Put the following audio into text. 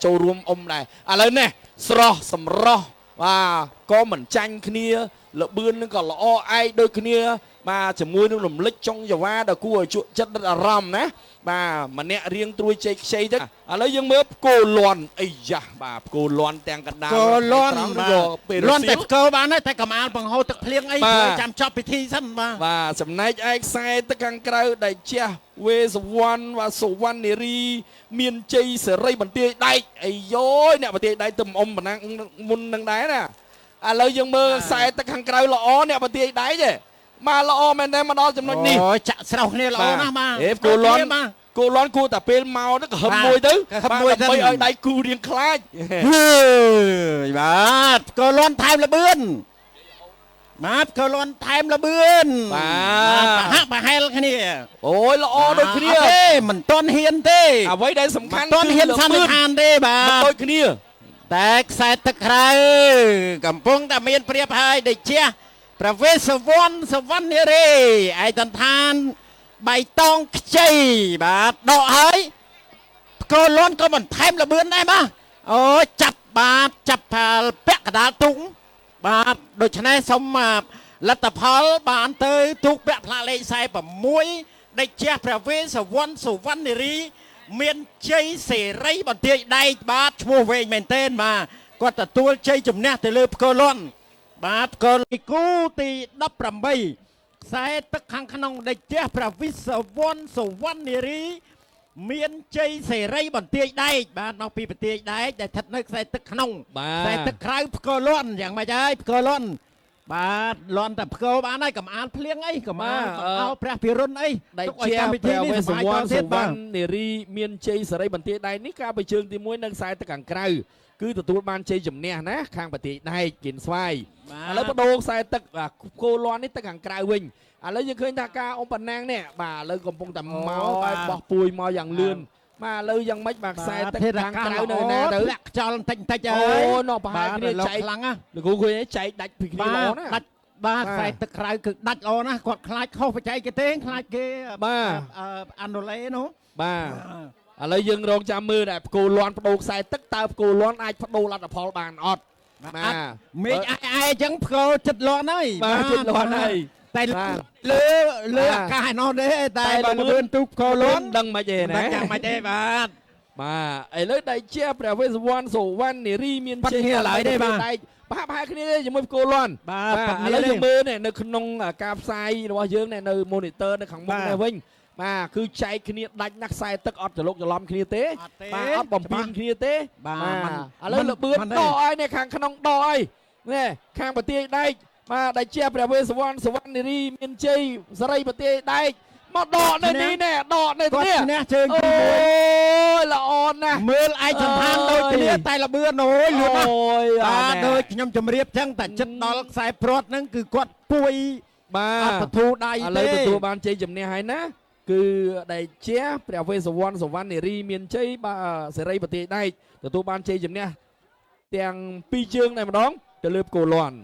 ចូលរួមអ៊ំដែរឥឡូវនេះស្រស់សម្រស់បាទក៏មិនចាញ់គ្នាលបឿននឹងក៏ល្អឯកដូចគ្នាបាទជាមួយនឹងរំលិចចុងយ៉ាវ៉ាដ៏គួរឲ្យជក់ចិត្តដិតអារម្មណ៍ណាបាទម្នាក់រៀងត្រួយជ័យខ្ចីទៅឥឡូវយើងមើលផ្គោលន់អីយ៉ាបាទផ្គោលន់ទាំងកណ្ដាល កោលន់ ត្រង់ បាទ ឬក៏ពេល លន់ រសៀល តែផ្គោបានហើយតែកម្អាលបង្ហូរទឹកភ្លៀងអី បាទ ព្រោះចាំចប់ពិធីសិនបាទ បាទចំណែកឯខ្សែទឹកខាងក្រៅដែលជះវេសវណ្ណបាទសុវណ្ណនារី មានជ័យសេរីបន្ទាយដែកអាយយអ្នកបន្ទាយដែកទៅអ៊ំប៉ុណ្ណាមុននឹងដែរណាឥឡូវយើងមើលខ្សែទឹកខាងក្រៅល្អអ្នកបន្ទាយដែកទេបាទល្អមែនទេមកដល់ចំណុចនេះ អូយចាក់ស្រោះគ្នាល្អណាស់បាទ អេគោលន់ បាទ គោលន់គួរតែពេលមកទៅក្រហឹម បាទ មួយទៅ ក្រហឹមមួយ បាទដើម្បី ទៅ ឲ្យដៃគូរៀងខ្លាច ហឺយបាទផ្គរលន់ថែមលបឿនបាទផ្គរលន់ថែមលបឿន បាទ ប្រហាក់ប្រហែលគ្នា អូយល្អដូចគ្នា អត់ទេមិនតន់ហ៊ានទេ អ្វីដែលសំខាន់ មិនតន់ហ៊ានសន្និដ្ឋានទេបា មិន ទ ដូចគ្នា តែខ្សែទឹកក្រៅកំពុងតែមានព្រៀបហើយដូចជាព្រះវេស្សវណ្ណសវណ្ណនារីឯកតន្ឋានបៃតងខ្ចីបាទដកហើយផ្គរលន់ក៏បន្ថែមលបឿនដែរបាទអូយចាប់បាទចាប់ផលពាក់កណ្ដាលទុងបាទដូច្នេះសូមលទ្ធផលបានទៅទូកពាក់ផ្លាកលេខ46ដេចជះព្រះវេស្សវណ្ណសុវណ្ណនារី មានជ័យសេរីបន្ទាយដែកបាទឈ្មោះវែងមែនទែនបាទគាត់ទទួលជ័យជំនះទៅលើផ្គរលន់បាទផ្គរលីគូទី18ខ្សែទឹកខាងក្នុងដេចជះព្រះវិសវណ្ណសុវណ្ណនារី មានជ័យសេរីបន្ទាយដែកបាទមកពីបន្ទាយដែកដែលស្ថិតនៅខ្សែទឹកក្នុង បាទ ខ្សែទឹកក្រៅផ្គរលន់យ៉ាងម៉េចហើយផ្គរលន់បាទលន់តែផ្គរបានហើយកំអាលភ្លៀងអីកំអាល បាទ កំអោព្រះពិរុណអី ដៃ ទុកឲ្យ ជា កម្មវិធី ព្រះ នេះ វេស្ស សប្បាយ វណ្ណ តទៀតបាទ សុវណ្ណនារីមានជ័យសេរីបន្ទាយដែកនេះកាលពីជើងទី1នៅខ្សែទឹកខាងក្រៅគឺទទួលបានជ័យជំនះណាខាងបន្ទាយដែកគៀនស្វាយ បាទ ឥឡូវបដូរខ្សែទឹកបាទគោលន់នេះទឹកខាងក្រៅវិញឥឡូវយើងឃើញថាការអ៊ំប៉ណាងនេះបាទឥឡូវកំពុងតែមក បាទ ហើយបោះពួយមកយ៉ាងលឿនបាទឥឡូវយ៉ាងម៉េចបាទខ្សែទឹកខាងក្រៅនៅណាទៅ ធ្លាក់ខ្យល់បន្តិចបន្តិច អូ ហើយ ណោះប្រហែលគ្នា បាទ ចែក ខ្លាំងណាស់ លោកគ្រូឃើញទេចែកដាច់ពីគ្នា បាទ ល្អណាស់ ដាច់បាទ បាទ ខ្សែទឹកក្រៅគឺដាច់ល្អណាស់គាត់ខ្លាចខុសបច្ចេកទេសខ្លាចគេ បាទ អានុឡេនោះ បាទឥឡូវយើងរងចាំមើលដែរផ្គោលន់បដូរខ្សែទឹកតើផ្គោលន់អាចបដូរលទ្ធផលបានអត់បាទ មេឃអែអែអញ្ចឹងផ្គោចិត្តលន់ហើយ បាទចិត្តលាន់ហើយ តែ បាទ លើលើ បាទ អាកាសឯណោះទេតែ តែ បើ លឿន លឿនទូកផ្គោលន់ ដឹងមិនទេ មិន ណា ដឹងយ៉ាងម៉េចទេបាទ បាទឥឡូវដៃជាព្រះវេស្សវណ្ណសុវណ្ណនារីមាន ប៉ាត់គ្នាឡើយទេបាទ ដែកប្រហាក់ប្រហែលគ្នាទេជាមួយផ្គោលន់ បាទប៉ាត់ ឥឡូវ គ្នាទេ យើងមើលនេះនៅក្នុងការផ្សាយរបស់យើងនេះនៅ monitor នៅខាងមុខ បាទ នេះវិញបាទគឺចែកគ្នាដាច់ណាស់ខ្សែទឹកអត់ច្រឡុកច្រឡំគ្នាទេ អត់ទេ បាទអត់បំពេញគ្នាទេ បាទមិន ឥឡូវលបឿន មិនទេ ដកឲ្យនេះខាងក្នុងដកឲ្យនេះខាងប្រទាយដែកបាទដៃជាព្រះវេស្សវណ្ណសុវណ្ណនារីមានជ័យសេរីប្រទាយដែកមកដកនៅនេះណែដកនៅ គាត់ នេះ ឈ្នះជើង អូ ទី យល្អណាស់ 1មើលឯកសណ្ឋានដូចគ្នា អើយ តែលបឿនអូយលឿនណាស់ អូយ បាទ ណែ ដូចខ្ញុំជម្រាបចឹងតែចិត្តដល់ខ្សែព្រាត់ហ្នឹងគឺគាត់ពួយ បា អត់ ទ បធូរដៃ ឥឡូវ ទេ ទទួលបានជ័យជំនះហើយណាគឺដែលជាព្រះវេស្សវណ្ណសុវណ្ណនារីមានជ័យបាទសេរីប្រទាយដែកទទួលបានជ័យជំនះទាំងពីរជើងតែម្ដងទៅលើផ្គោលន់